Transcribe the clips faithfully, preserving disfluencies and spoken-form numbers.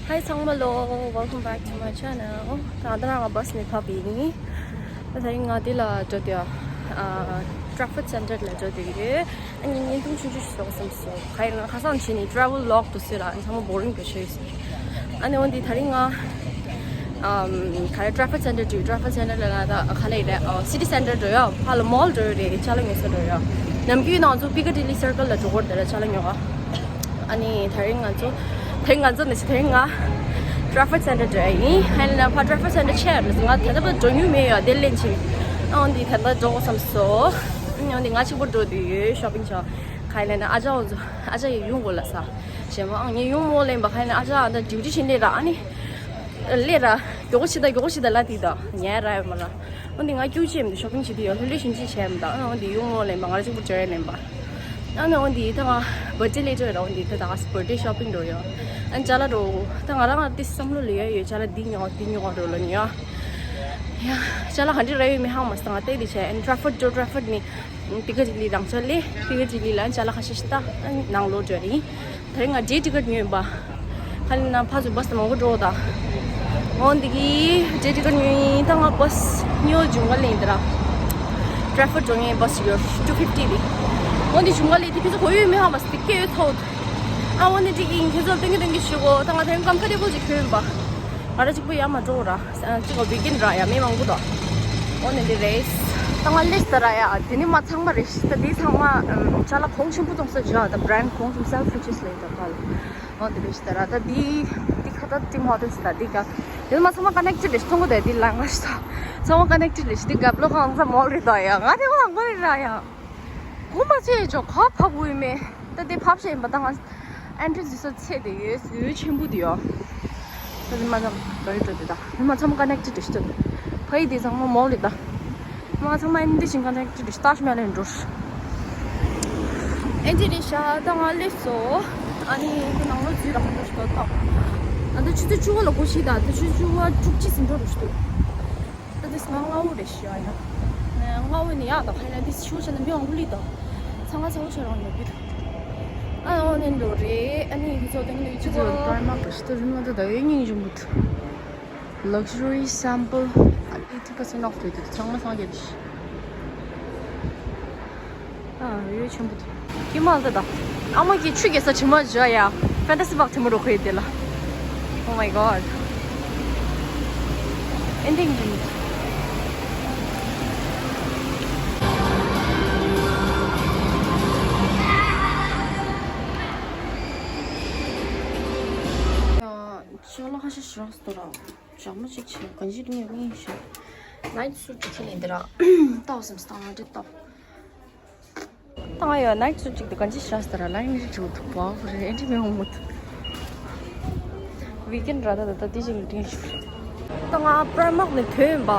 Hi ཚང་མ་ལོ། Welcome back to my channel. ད་ལྟ་ང་བྷ་སི་ནས་བབས་ཡིན། ད་དེ་རིང་ང་འདི་ལ་འགྲོ་དུས། ཨ། Trafford Center ལ་འགྲོ་དུས་ཡོད། ཨ་ནི་བརྙན་ཐུང་ཆུང་ཆུང་ཞིག་བཟོ་བསམ་སོང་། ག་ཡིན་ན་ཁ་སང་བྱས་ནས་travel vlog དུ་བཟོས་ལ་ཨ་ནི་ཚང་མ་boring དུ་ཆགས་སོང་། ཨ་ནི་འོན་ཏེ་དེ་རིང་ང་ཨམ། ག་རེ་Trafford Center དུ། Trafford Center ལ་ན་ད་ག་ལེ་རེད། ཨ། City Center འགྲོ་ཡ། ཕ་ལ་mall འགྲོ་ཡ་རེད། ཅ་ལག་ཉོ་ས་འགྲོ་ཡ། ནམ་རྒྱུན་ང་ཚོ་Piccadilly Circle ལ་འགྲོ་གི་རེད། དེ་ལ་ཅ་ལག་ཉོ་ག་ཨ་ནི་དེ་རིང་ང་ཚོ། དེ་རིང་ང་ཚོ་ནི་དེ་རིང་ང་Trafford Center འགྲོ་ཡ་ཡིན། ཧ་ལས་ན་ཕ་Trafford Center ཆེ་ཡ་རེད། ང་ད་ལྟ་བར་འགྲོ་མྱོང་མེད་ཡ། དེ་ལེན་ཆེ། ཨ་འོན་ཏེ་ད་ལྟ་འགྲོ་དགོས་བསམ་སོང་། ཨ་འོན་ཏེ་ང་གཅིག་པོ་འགྲོ་དུས་ཡོད། shopping བྱ། ག་ལེ་ན་ཨ་ཅག་འོ་ཚོ། ཨ་ཅག་ཡི་ཡུང་གོ་ལ་ས། ཞེ་མ་ཨང་ངས་ཡུང་མོ་ལེན་པ། ག་ལེ་ན་ཨ་ཅག་ཨ་ད་duty བྱེད་ལེ་ར། ཨ་ནི་ལེ་ར་མགྱོགས་ཤི་ད་མགྱོགས་ཤི་ད་ལ་དེ་ད་ཉལ་ར་ཡོད་མ་ར། འོན་ཏེ་ང་སྐྱུག་ཅེས་མི་འདུག shopping བྱེད་དུས་ཡོད། ལྷོད་ལྷོད་ཞིམ་ཅིག་བྱས་མི་འདུག་ཨ་འོན་ཏེ་ཡུང་མོ་ལེན་པ། ང་ར་གཅིག་པུ་ཇོ་ཡ་ལེན་པ། ཨ་ནི་འོན་ཏེ་ད་ང་birthday later ར། འོན་ཏེ་ད་ད་ག་birthday shopping འགྲོ་ཡོད། ཨ་ཅ་ལག་འགྲོ་ད་ང་རང་ང་དེ་བསམ་བློ་ལ་ཡ་ཡོད། ཅ་ལག་འདི་ཉོ་འདི་ཉོ་འགྲོ་ལ་ཉོ་ཡ། ཅ་ལག་ག་འདྲ་ར་ཡོད་མེད་ཧ་མ་སང་ང་བལྟས་དེ་བྱས། ཨ་ནི་Trafford འགྲོ། Trafford ནི་Piccadilly རང་ཅག་ལས། Piccadilly ལ་ཅ་ལག་ཁ་ཤས་ཤིག་ད་ནང་ལོགས་འགྲོ་ཡིན། དེ་རིང་ང་day ticket ཉོས་ཡིན་པ། ཧ་ལས་ན་ཕ་ཚོ་བྷ་སི་དེ་མང་པོ་འགྲོ་ད། འོན་ཏེ་གི་day ticket ཉོས་ཡིན། ད་ང་བྷ་སི་ཉོ་འཇུག་ག་ལེན་དེ་ར། Trafford འགྲོ་ངེས་བྷ་སི་ཡོད། two fifty རེད། འོན་ཏེ་འཇུག་ག་ལེན་དེ་ཁྱོད་ཚོ་གོ་ཡོད་མེད་ཧ་མ་སི་དེ་སྐད་ཡོད་ཐོག་ཨ་འོན་ཏེ་འགྲིག་ཡིན། ཁྱོད་ཚོ་སྟོན་གི་སྟོན་གི་ཞུ་གོ་ད་ང་དེ་རིང་comfortable ཅིག་ཁྱོད་ཡིན་པ། ང་ར་གཅིག་པུ་ཡ་མ་འགྲོ་ར། གཅིག་ག་weekend ར་ཡ་མི་མང་པོ་དང་། འོ་ནི་འདི་རེད། ད་ང་ལེས་ད་ར་ཡ། དེ་ནི་མ་ཚང་མ་རེད། ད་འདི་ཚང་མ་ཅ་ལག་གོང་ཆེན་པོ་གཏོང་ས་ཇ་ད་brand གོང་ཆེན་Selfridges ལས་ད་ཕལ། འོ་འདི་རེད་ད་ར། ད་འདི་འདི་ཁ་ད་Tim Hortons ད་འདི་ག་དེ་མ་ཚང་མ་connected རེད། མཐོང་གོ་ད་འདི་ལ་ང་ཞིག་ད་ཚང་མ་connected རེད། འདི་ག་བློ་ཁང་ས་mall རེད་ད་ཡ། ང་དེ་མ་ལ་མགོ་རེད་ར་ཡ། གོ་མ་ཚོས་ཅོ་ཁ་ཕབ་དགོས་མེད། ད་དེ་ཕབ་བྱས་ཡིན་པ་ད་ང་entrance ཡོད་ས་ཚད་དེ་ཡོད་ཡོད་ཆེན་པོ་དེ་ཡོད། ད་དེ་མ་ཚང་ག་རེ་འགྲོ་དེ་ད་དེ་མ་ཚང་མ་connected རེད་ཤི་ད། ཕ་ཡི་དེ་ཚང་མ་mall རེད་ད། མ་ཚང་མ་ཨིན་དེ་བཞིན་connected རེད། Taj Mahal ལ་འགྲོ། ཨེ་འདི་རེད་ཤག་ད་ང་ལེས་སོ། ཨ་ནི་དེ་ནང་ལོ་རྫུས་རང་འགྲོ་ཤི་ད་ད། ད་ཆུ་ཚོད་བཅུ་དགུ་ལ་སྒོ་ཕྱེ་ད། ད་ཆུ་ཚོད་བཅུ་དགུ་དྲུག་ཅུ་ཟིན་འགྲོ་རུ་ཤི་ད། ད་དེ་སྔ་སྔ་བོ་རེད་ཤི་ཡ། སྔ་བོ་ནི་ཡག་ད། ཧ་ལས་དེ་ཤི་བོ་ཆ་ན་མི་འོང་གི་ལི་ད། ཚང་མ་ཚ་བོ་ཆ་རང་ཡོད་གི་ད། ཨ་འོ་ནི་འགྲོ་རེད། ཨ་ནི་ཡུ་ཚོ་དེ་ནི་ཡུ་ཚོ་Primark རེད་ཤི་ད། རིན་མ་ད་ད་ཡོད་སྙིང་རྗེ་མོ་ད། Luxury sample eighty percent off རེད་ད། ཚང་མ་སངས་རྒྱས་རེད་ཤི། ཨ་ཡོད་ཆེན་པོ་དེ། ཀི་མ་ལ་ད། ཨ་མ་གི་ཆུ་རྒྱས་ས་ཆི་མ་བྱ་ཡ། Fantasy Park ཐེ་མོ་རོ་ཁོའི་དེ་ལ། Oh my god. Ending རིང་། ཅ་ལག་ཁ་ཤས་ཤིག་རག་སོང་ད་ར། ཞག་མ་གཅིག་བྱས་གང་ཅི་རིང་ཡོད་ངེས་ཤག Night suit གཅིག་ཁྱེར་ལེན་དེ་ར། ལྟ་བསམ་སྟངས་ཨ་འདྲེ་ལྟ། ད་ང་ཡོད་night suit གཅིག་དེ་གང་ཅི་ཤག་ཟེར་ར། ལ་ཡིན་རི་ཅིག་འདུག་བ་རེ་འདྲི་མི་འོང་མོད། Weekend ར་ད་ད་ད་དེ་ཅིག་ལ་དྲན་ཞུ། ད་ང་Primark ནས་ཐོན་ཡིན་པ།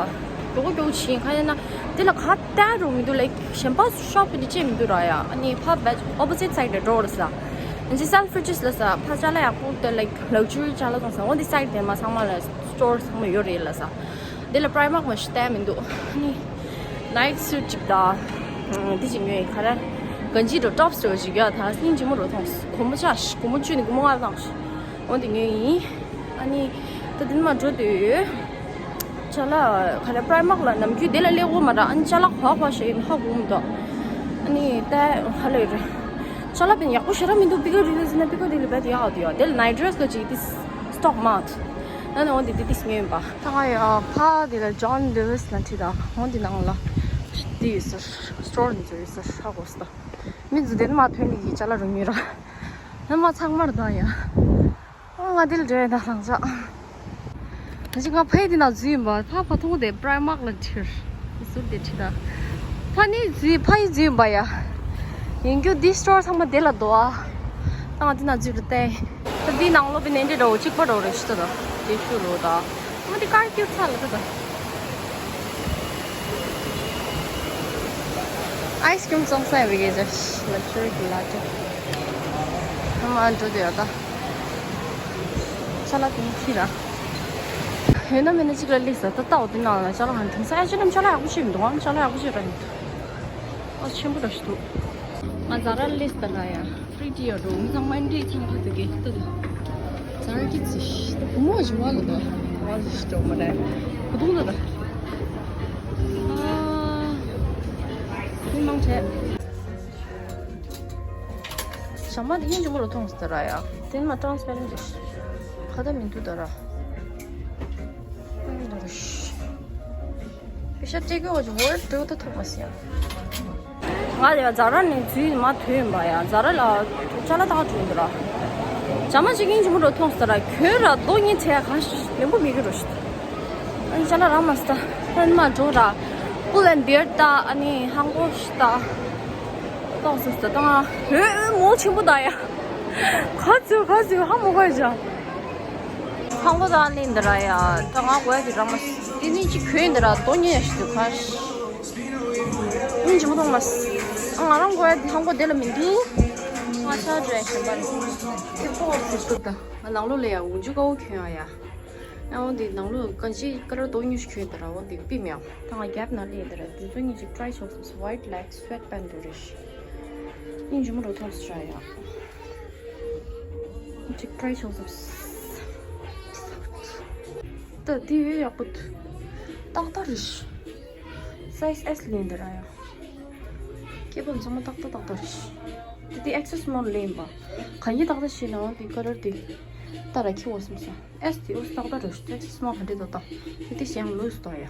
མགྱོགས་མགྱོགས་ཕྱིན་ག་ཡིན་ན། དེ་ལ་ག་བལྟ་རུ་མི་འདུག like གཞན་པ་shop དེ་ཅི་མི་འདུག་ར་ཡ། ཨ་ནི་ཕ་བེད་opposite side དེ་འགྲོ་ར་ས། ཨ་ནི་Selfridges ལ་ས་ཕ་ཅ་ལག་ཡག་པོ་དེ་like luxury ཅ་ལག་གཏོང་ས་འོ་དེ་side དེ་མ་ཚང་མ་ལ་store ཚང་མ་ཡོད་རེད་ལ་ས། དེ་ལ་Primark མ་ཞིག་བལྟ་མི་འདུག་ཨ་ནི་night suit གཅིག་དང་། དེ་ཅིག་ཉོས་ཡིན་ག་རེ། གང་ཅི་འགྲོ་tops འགྲོ་ཅིག་ཡ། ད་སྙིང་རྗེ་མོ་རོ་ཐོངས་སྒོར་མོ་ཆ་སྒོར་མོ་བཅུ་ནས་སྒོར་མོ་ལྔ་བཏང་ཞིག་འོ་དེ་ཉོས་ཡིན། ཨ་ནི་ད་དེ་ནས་མ་འགྲོ་དུས་ཅ་ལག་ག་རེ་Primark ལ་ནམ་རྒྱུན་དེ་ལ་སླེབས་དགོས་མ་རེད། ཨ་ནི་ཅ་ལག་ག་པར་ཞིག་ཡིན་ཧ་གོ་མི་འདུག་ཨ་ནི་ད་ཧ་ལས་རེད། ཅ་ལག་དཔེ་ཡག་པོ་ཞེ་དྲག་མི་འདུག Piccadilly ཟེར་ན་Piccadilly དཔེ་ཡག་འདུག་ཡ། དེ་ལ་night dress ལ་ཅིག་དེ་stock མ་ཐུབ། ཨ་ནི་འོ་དེ་དེ་དེ་ཉོས་ཡིན་པ། ད་ང་ཡ་ཕ་དེ་ལ་John Lewis ལ་ཁྲིད་ད། འོ་དེ་ནང་ལ་དེ་ཡོད་ས་store འདི་ཚོ་ཡོད་ས་ཧ་གོ་སོང་ད། མི་ཚོ་དེ་ནས་མ་ཐོན་ནས་ཡི་ཅ་ལག་རུ་ཉོས་ར། ནི་མ་ཚང་མར་ད་ཡ། ཨ་ང་དེ་ལ་འགྲོ་ཡ་ད་ལང་ཅག་ང་ཅིག་ང་ཕ་ཡི་དེ་ན་འཛུལ་ཡིན་པ། ཕ་ཕ་ཐུང་དེ་Primark ལ་ཁྲིད། ཟུར་དེ་ཁྲིད་ད། ཕ་ནི་འཛུལ་ཕ་ཡི་འཛུལ་ཡིན་པ་ཡ། ཡིན་རྒྱུ་འདི་store ཚང་མ་དེ་ལ་འདུག་ཨ། ད་ང་དེ་ན་འཛུལ་རུ་བལྟས། ད་འདི་ནང་ལོགས་པའི་ནས་འདྲེ་འདྲ་བོ་གཅིག་པ་འདྲ་བོ་རེད་ཤི་ད་ད། དེ་ཤུ་རོ་ད། ཨ་མ་དེ་དཀར་སྐྱུར་ཚ་ལ་ད་ད། Ice cream བཙོང་ས་ཡོད་པའི་གི་ཇ་luxury གི་latte ཨ་མ་འགྲོ་དེ་ཡོད་ད། ཅ་ལག་དེ་ནི་ཁྱི་ར། ཡོད་ན་མེད་ན་གཅིག་ལ་སླེབས་ས། ད་ལྟ་འོ་དེ་ནང་ལ་ཅ་ལག་ཧང་དེང་སང་ཨེ་ཅི་ལམ་ཅ་ལག་ཡག་པོ་ཞིག་མི་འདུག་ཨང་ཅ་ལག་ཡག་པོ་ཞིག་ར་མི་འདུག་ཨ་ཆེན་པོ་ར་ཞིག་འདུག་ང་Zara ལ་སླེབས་ས་ར་ཡ། Pretty ཡོད་འགྲོ་ང་ཚང་མ་འདྲེས་ཚང་ཁ་དུ་གེ་ལྟ་དུ། Zara གི་ཚིག་ད་ བུ་མོ་ཞིག་བ་ལ་ད། བ་ཞིག་ཅོག་མ་རེད། བུ་དུང་ལ་ད། ཨ། མི་མང་ཆེ། ཞྭ་མོ་དེ་ཡིན་ཅུང་མོ་རུ་མཐོང་སྟེ་ར་ཡ། དེ་མ་ཊ་རན་སི་པེ་རེན་ཊི་རེད། ཁ་ད་མི་འདུག་ད་ར། པེ་ཤ་སྤྲད་གི་འོ་ཅི་འོ་ཏྲེ་ད་ཐོག་མ་སི་ཡ། ང་ཡ་ཛ་ར་ནས་འཛུལ་མ་ཐོན་པ་ཡ། ཛ་ར་ལ་ཅ་ལག་ཏག་ཏག་འདུག་ར། ཇ་མ་ཅིག་ཡིན་ཅུང་མོ་རུ་མཐོང་སྟེ་ར། ཁྱོད་ར་རྡོ་གཉིས་བྱས་གང་ཞིག་ལེན་པོ་མི་གི་རུ་ཞིག་ཨ་ནི་ཅ་ལག་རག་མ་སོང་། ཨ་ནི་མ་འགྲོ་ར། པུལ་ཨེན་བི་ཡར་ད། ཨ་ནི་ཧང་གོ་ཤི་ད། ཏོག་སོ་སོ་ད་ང་། ཧེ་མོ་ཆེན་པོ་ད་ཡ། ག་ཚོད་ག་ཚོད་ཧ་མོ་ག་ཡ། ཧང་གོ་ད་ལེན་ད་ར་ཡ། ད་ང་གོ་ཡ་དེ་རག་མ་སོང་། དེ་ནི་ཅིག་གོན་ད་ར་དོ་ཉེ་ཡ་ཞིག་འདུག་ག་ཨིན་ཅི་མོ་ཐོང་མ་སོང་། ང་རང་གོ་ཡ་དེ་ཧང་གོ་དེ་ལ་མི་འདུག་ང་ཆ་འཇོག་ཡ་ཞིག་པ་ནི། དེ་ཕོག་སི་སྐུབ་ད། ང་ནང་ལོགས་ལ་ཡ་འུ་ཇུ་ཀའོ་གྱོན་ཡ་ཡ། ཡང་འོ་དེ་ནང་ལོགས་གང་ཅི་ཀ་ར་དོ་ཉུ་ཞིག་གྱོན་ད་ར་འོ་དེ་པི་མེའོ། ད་ང་གེབ་ནང་ལས་དེ་ར་དུས་ཚོད་གཉིས་ཅིག་ཊ་རའི་ཆོག་སོང་། ཝའིཊ་ལེག་སི་སུའེཊ་པེན་ཊི་རེད། ཨིན་ཅི་མོ་རུ་མཐོང་སི་ཡ་ཡ། ཅིག་ཊ་རའི་ཆོག་སོང་། ད་དེ་ཡོད་ཡག་པོ་འདུག་ཏག་ཏག་རེད། སའི་ཛི་ཨེས་ལེན་དེ་ར་ཡ། སྐེ་པོ་ཚང་མ་ཏག་ཏག་ཏག་ཏག་རེད། དེ་དེ་ཨེག་སི་སི་མོལ་ལེན་པ། གང་ཡིན་ཏག་ཏག་ཤེས་ན་འོ་དེ་ཀ་ལར་དེ་ད་ར་ཁྱི་བ་སོང་ས། ཨེས་དེ་འོ་ཏག་ཏག་རེད། ཨེག་སི་སི་མོལ་ག་འདྲ་ཏག་ཏག་དེ་དེ་གཞན་ལོས་སུ་ཏག་ཡ།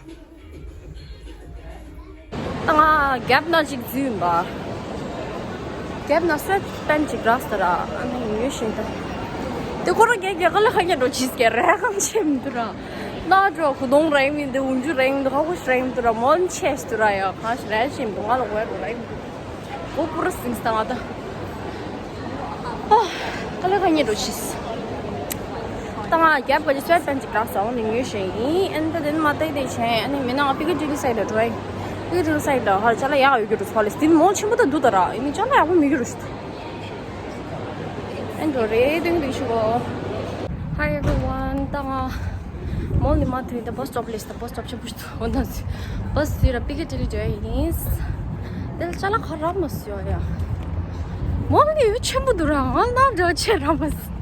ད་ང་གེབ་ནང་ཅིག་འཛུལ་ཡིན་པ། གེབ་ནང་སུའེཊ་པེན་ཊི་ཅིག་རག་སོང་ར། ཨ་ནི་ཉོས་ཤིང་ད། དེ་ཁོ་རང་རྒྱ་རྒྱ་ག་ལ་ཁ་ཉན་འགྲོ་ཅིས་ཀྱི་རེ་གང་ཆེ་མི་འདུག་ར། ན་འགྲོ་གུ་དོང་རེད་མི་འདུག་འུ་ཇུ་རེད་མི་འདུག་ཁ་ཁུ་རེད་མི་འདུག་ར། མོན་ཆེ་སི་འདུག་ར་ཡ། གང་ཞིག་རེད་ཅེས་མི་འདུག་ང་ལ་གོ་ཡ་འགྲོ་རེད་མི་འདུག་གོ་པུ་ར་སིང་སི་ད་ང་ད། ཨ། ཀ་ལེ་ཁ་ཉེ་འགྲོ་ཤིས། ད་ང་གེབ་ག་ཅི་སུའེཊ་པེན་ཊི་ཅིག་རག་སོང་ནི་ཉོས་ཤིང་ཡིན། ཨ་ནི་ད་དེ་ནི་མ་བལྟས་བལྟས་བྱས། ཨ་ནི་མི་ན་ང་པི་ཀ་ཌི་ལི་སའིཌ་ལ་འགྲོ་ཡིན། པི་ཀ་ཌི་ལི་སའིཌ་ལ་ཧ་ཅ་ལག་ཡག་ཡོད་རྒྱུ་འགྲོ་ཚོ་ལེ། དེ་ནི་མོ་ཆེན་པོ་ད་འདུག་ད་ར། ཡིན་ནི་ཅ་ལག་ཡག་པོ་མི་འགྱུར་རུ་ཤི། ཨ་འགྲོ་རེད་དུང་དུང་ཤི་གོ། Hi everyone. ད་ང་མོལ་ནི་མ་ཐོན་ད་བྷ་སི་སི་ཊོབ་ལས་ད་བྷ་སི་སི་ཊོབ་ཆེན་པོ་ཞིག་འོ་ན་བྷ་སི་ཟེར་ར་པི་ཀ་ཌི་ལི་འགྲོ་ཡ་ཡིན། དེ་ལ་ཅ་ལག་ག་རག་མ་སོང་ཡ། མོ་ལ་ནི་ཡུལ་ཆེན་པོ་འདུག་ར། ང་ནང་འགྲོ་ཆེ་རག་མ་སོང་།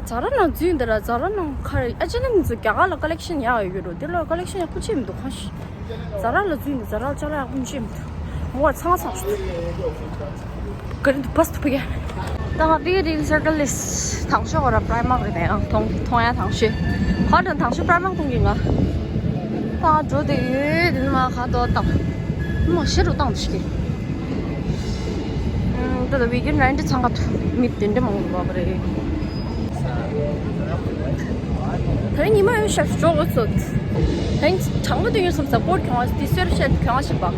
ཛ་ར་ནང་འཛུལ་འདི་ར། ཛ་ར་ནང་ག་རེ་ཨ་ཅེ་ལ་མི་ཚོ་རྒྱ་གར་ལ་ཀ་ལེག་ཤན་ཡག་ཡོད་རོ། དེ་ལ་ཀ་ལེག་ཤན་ཡག་པོ་ཅིག་མི་འདུག་ག་ཤི། ཛ་ར་ལ་འཛུལ་ནས་ཛ་ར་ལ་ཅ་ལག་ཡག་པོ་ཅིག་མི་འདུག་མོ་བ་ཚང་ཚང་ཞིག་འདུག་ག་རེ་འདུག་བྷ་སི་འདུག་པ་ག་ད་ང་པི་ཀ་ཌི་ལི་སར་ཀལ་ལས་དང་ཤོས་གོ་ར་པྲའི་མར་རེད་ནས་ཨང་མཐོང་མཐོང་ཡ་དང་ཤོས། ཧ་དང་དང་ཤོས་པྲའི་མར་མཐོང་གི་ང་། ད་ང་འགྲོ་དེ་ཡོད་དེ་ནི་མ་ག་དོ་དང་། མ་ཤེས་རུ་བཏང་འདུག་ཤི། ད་ལྟ་ཝི་ཀེན་རེད་འདི་ཚང་ག་མི་དེ་འདྲ་མང་པོ་འདུག་པ་རེད། ད་རིང་ཉི་མ་ཡོད་ཤག་ཞོག་འོ་ཚོད། ད་རིང་གྲང་མོ་དུ་ཡོད་སམ་ས་སྐོར་གྱོང་བ་དེ་སོར་ཤད་གྱོང་བ་ཞིག་པ།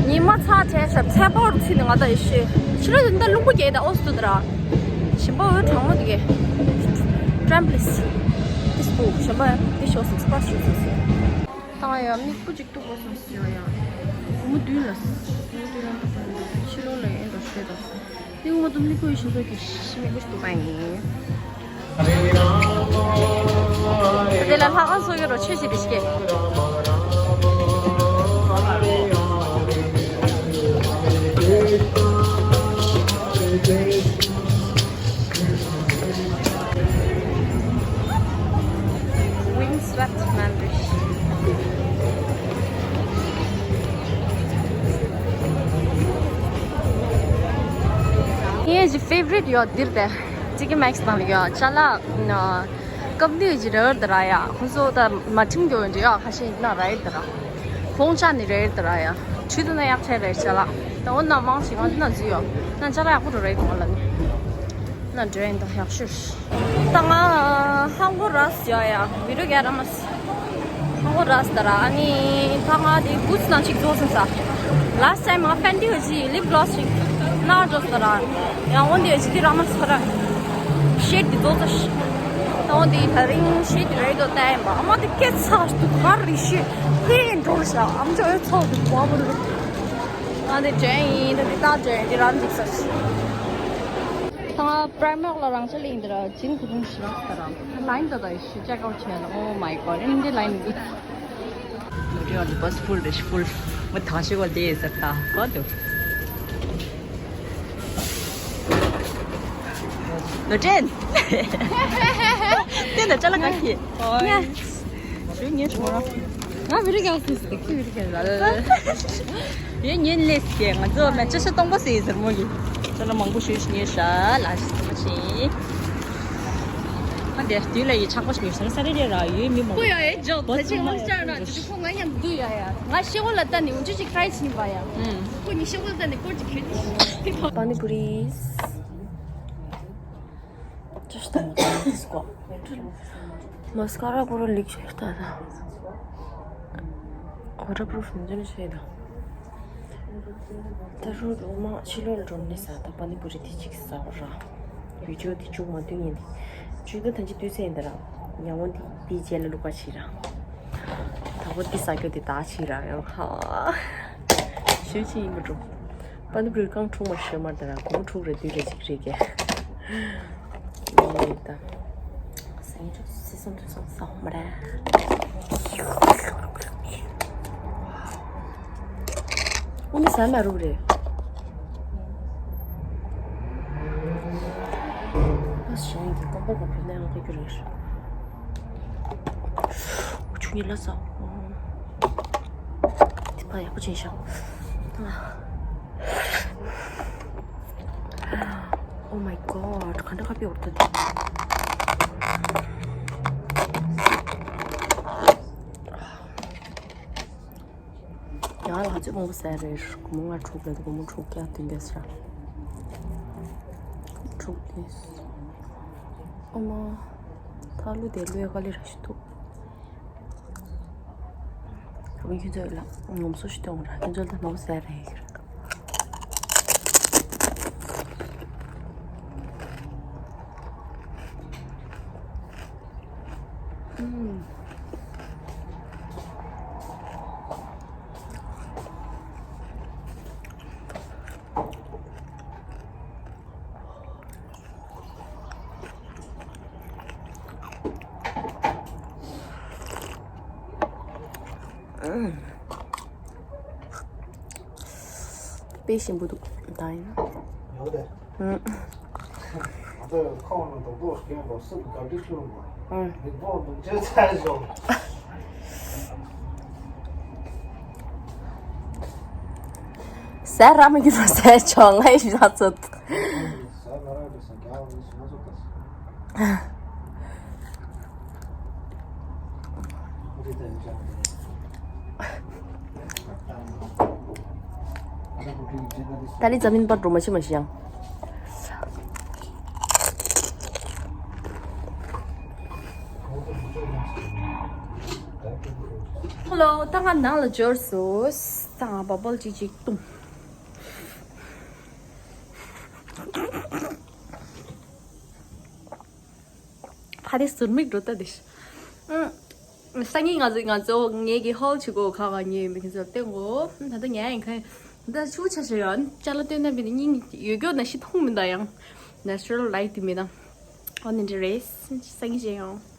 ཉི་མ་ཚ་བྲལ་ཤག་ཚལ་པ་རུ་ཚིག་ནས་ང་ད་ཡོད་ཤེས། ཕྱི་རོལ་དུ་ད་རླུང་པོ་རྒྱས་ད་འོ་སུ་དུ་ར། ཞིམ་པ་འོ་གྲང་མོ་དུ་གས། ཊྲམ་པི་ལིས། དེ་སུ་ཞིམ་པ་དེ་ཞོག་སམ་སི་པ་ཞོག་སམ་སི། ད་ཡ་མིག་སྤུ་ཅིག་གཏུག་དགོས་སམ་སི་ཡ་ཡ། སྒོར་མོ་བདུན་ལ། སྒོར་མོ་བདུན་ལ་གཏུག་དགོས་འདུག་ཕྱི་ལོགས་ལ་ཨེ་འགྲོ་ཤེས་དང་། ཏིང་ངོ་དུ་མིག་སྤུ་ཡི་ཤིང་ཏོག་གི་ཤི་མིག་སྤུ་ཞིག་ཏུ་པ་ཡིན། དེ་ལ་ལྷ་ཁང་སོགས་ཡོད་རོ་ཆོས་ཤིག་རེ་ཤིག་གེ། Windswept Manor. ངའི་ཕེ་ཝ་རིཊ་ཡོད་འདིར་དེ། ཊི་ཀེ་མེག་སི་ནང་ལ་ཡོད་ཅ་ལག་ན། ཀམ་ནི་ཅི་རེད་དེ་ར་ཡ། ཁོ་ཚོ་ད་མ་ཁྲིམས་གྱོད་འདྲ་ཡ་ཁ་ཤས་ཡིན་ན་རེད་དེ་ར། ཁོང་ཅག་ནི་རེད་དེ་ར་ཡ། ཁྲུས་དུ་ན་ཡག་ཆེ་རེད་ཅ་ལག་ད་འོ་ན་མང་ཞིག་ང་འདི་ན་འཛུལ་ཡོད་ན་ཅ་ལག་ཡག་པོ་འགྲོ་རེད་དེ་ང་ལ་ནི། ན་འགྲོ་ཡིན་ད་ཡག་ཤོས། ད་ང་ཧང་གོ་ར་སི་ཡ་ཡ་བི་ཌིའོ་རྒྱག་ར་མ་སི། ཧང་གོ་ར་སི་ད་ར། ཨ་ནི་ད་ང་དེ་བུ་ཚི་ནང་ཅིག་རྫོགས་སོང་ས། ལ་སི་ཊི་ཊའིམ་ང་ཕེན་ཊི་གི་ལིབ་གློ་སི་ཅིག་ནར་རྫོགས་ས་ར། ཡང་འོན་ཏེ་ཅི་དེ་ར་མ་སི་ར། ཤེད་དེ་རྫོགས་ས་ཤི། ད་འོན་ཏེ་ད་རིང་ཤེད་དེ་རེད་དོ་ལྟ་ཡིན་པ། ཨ་མ་དེ་སྐད་ཚགས་འདུག་ག་རེ་ཤི། ཧེ་འགྲོ་ར་ཤ་ཨམ་ཅོག་ཨེ་ཚོགས་འདུག་བ་བ་རུ། ང་དེ་དྲན་ཡིན་ད་དེ་ད་དྲན་དེ་ར་འཇིགས་ས་ཤི། ད་ང་པྲའི་མར་ལ་རང་ཆ་ལེན་འདི་ར་ཅིན་གུ་དུང་ཞི་རག་ས་ར། ལ་ཡིན་ད་ད་ཡི་ཤི་ཅེག་ཨའུཊ་བྱས་ལ། Oh my god. འདི་ལ་ཡིན་འདི། ནོ་ཊེན་འདི་བྷ་སི་ཕུལ་རེད་ཕུལ། མི་ཐང་ཤི་བ་དེ་ཟེར་ད་གོ་འདུག་ནོ་ཊེན། ད་ཅ་ལག་ག་ཁྱེར། ཉ། ཞུ་ཉན་ཤོག་ར། ང་མི་རིག་ཡང་སུ་སི་ཁྱི་མི་རིག་ཡང་ལ། ཡེ་ཉན་ལེ་སི་ང་ཚོ་མེ་ཅ་ཤ་སྟོང་པ་སི་ཟེར་མོ་གི། ཅ་ལག་མང་པོ་ཞུ་ཞིག་ཉན་ཤ་ལ་ཞིག་མ་ཆེ། ང་དེ་དུས་ལ་ཡི་ཆག་པ་ཞིག་ཉན་ཤ་ས་རེ་རེ་ར་ཡོད་མི་མང་པོ། ཁོ་ཡ་ཡེ་ཇོ་ད་ཅི་མང་ཤ་ན་ཅི་ཁོ་ང་མཉམ་དུ་ཡ་ཡ་ང་ཤེ་བོ་ལ་ལྟ་ནི་འུ་ཅི་ཅིག་ཁྲའི་ཕྱིན་པ་ཡ། ཁོ་ཉི་ཤེ་བོ་ལ་ལྟ་ནི་ཀོ་ཅིག་ཁྱོད་ནི། པ་ནི་པུ་རི། Just a minute, let's go. Mascara pura leak ཆེར་ད་ད། Waterproof ནི་ཅི་ནས་ཆེ་ད། ད་རུང་རུ་མ་ཕྱི་ལོགས་འགྲོ་ནས་ས་ད་པ་ནི་པུ་རི་དེ་གཅིག་ཟ་བ་ར། བི་ཌི་ཡོ་དེ་བཅུག་མ་ཐུབ་ཡིན་དེ། བཅུག་ད་ད་ཅི་དུས་ཚོད་ཡིན་ད་ར། ཡང་བོ་དེ་དེའི་རྗེས་ལ་ལུག་པ་ཕྱིས་ར། ད་བོ་དེ་ཟ་རྒྱུ་དེ་ད་ཕྱིས་ར་ཡང་ཧ། ཞུ་ཅི་ཡིན་པ་འགྲོ། པ་ནི་པུ་རི་རྐང་དྲུག་མ་ཤོད་མར་དེ་ར་སྒོར་མོ་དྲུག་རེ་བདུན་རེ་ཅིག་རེད་ཀྱེ། ཡིན་ད། སེང་ཆུ་སི་སམ་སུ་སམ་སམ་མ་རེད། ཨུ་ནི་ཟ་མ་རུག་རེད། ཨ་གཞན་གྱི་རྐང་པ་གོ་བུ་ནས་ཨང་ཀི་རྒྱུ་རེད། ཆུ་ཉིད་ལ་ས། དེ་པ་ཡག་པོ་ཅན་ཤག Oh my god, ག་འདྲ་ཁ་པི་འོར་ད་དེ། ཡང་ལ་ཅི་མང་པོ་ཟས་རེད། སྒོར་མོ་ལྔ་དྲུག་རེད། སྒོར་མོ་དྲུག་བརྒྱ་བདུན་བརྒྱ་ཟེར། དྲུག་བརྒྱ། ཨོ་མ། ད་ལུ་དེ་ལུ་ཡ་ག་ལེ་ར་ཞིག་འདུག་ཁྱོད་ཚོ་ལ་ངོམ་སོ་ཞིག་གཏོང་ར། ཁྱོད་ཚོ་ལ་མང་པོ་ཟས་རེད། དཔེ་ཞིམ་པོ་འདུག་ད་ཡིན་ན། ཡོད་དེ། ཨང་། ང་ཚོ་ཁོང་ལ་རྡོག་རྡོག་སྐྱོན་པ་སུ་དགའ་སྒྲིག་ཤུགས་པ། ཨང་། མི་པོ་འདུག་ཅེས་ཚར་བྱུང་། ཟས་ར་མི་གི་རོ་ཟས་ཆོག་ང་ཡི་ཞུ་ལ་ཚོད། ཟས་མ་རག་རེད་ཟེར་རྒྱག་འོང་ཞུ་ན་ཚོད་ད། ད་ལི་ཛ་མིན་པར་འགྲོ་མ་ཤི་མ་ཤི་ཡང་། ཧེ་ལོ། ད་ང་ནང་ལ་འབྱོར་སོང་། ད་ང་བ་བལ་ཅིག་ཅིག་བཏུང་། ཕ་དེ་ཟུར་མིག་འགྲོ་ལྟ་དེ། ཨང་། སང་ཉིན་ང་ཚོ་ང་ཚོ་ངེད་ཀྱི་ཧོལ་ཆུ་གོ་ཁ་བ་ཉེ་ཡོད་མི་ཁྱེད་ཚོར་སྟོན་གོ་ད་ལྟ་ཉལ་ཡིན་ཁ་ད་ཆུ་ཆ་ཆ་ཡོད་ཅ་ལག་སྟོན་ན་བི་ནི་སྙིང་ཡོད་རྒྱུ་ན་ཤི་མཐོང་མི་འདའ་ཡང་། Natural light དེ་མི་དང་། ཨོ་ནི་འདྲ་རེད། སང་ཉིན་བྱེད་ཡོང་།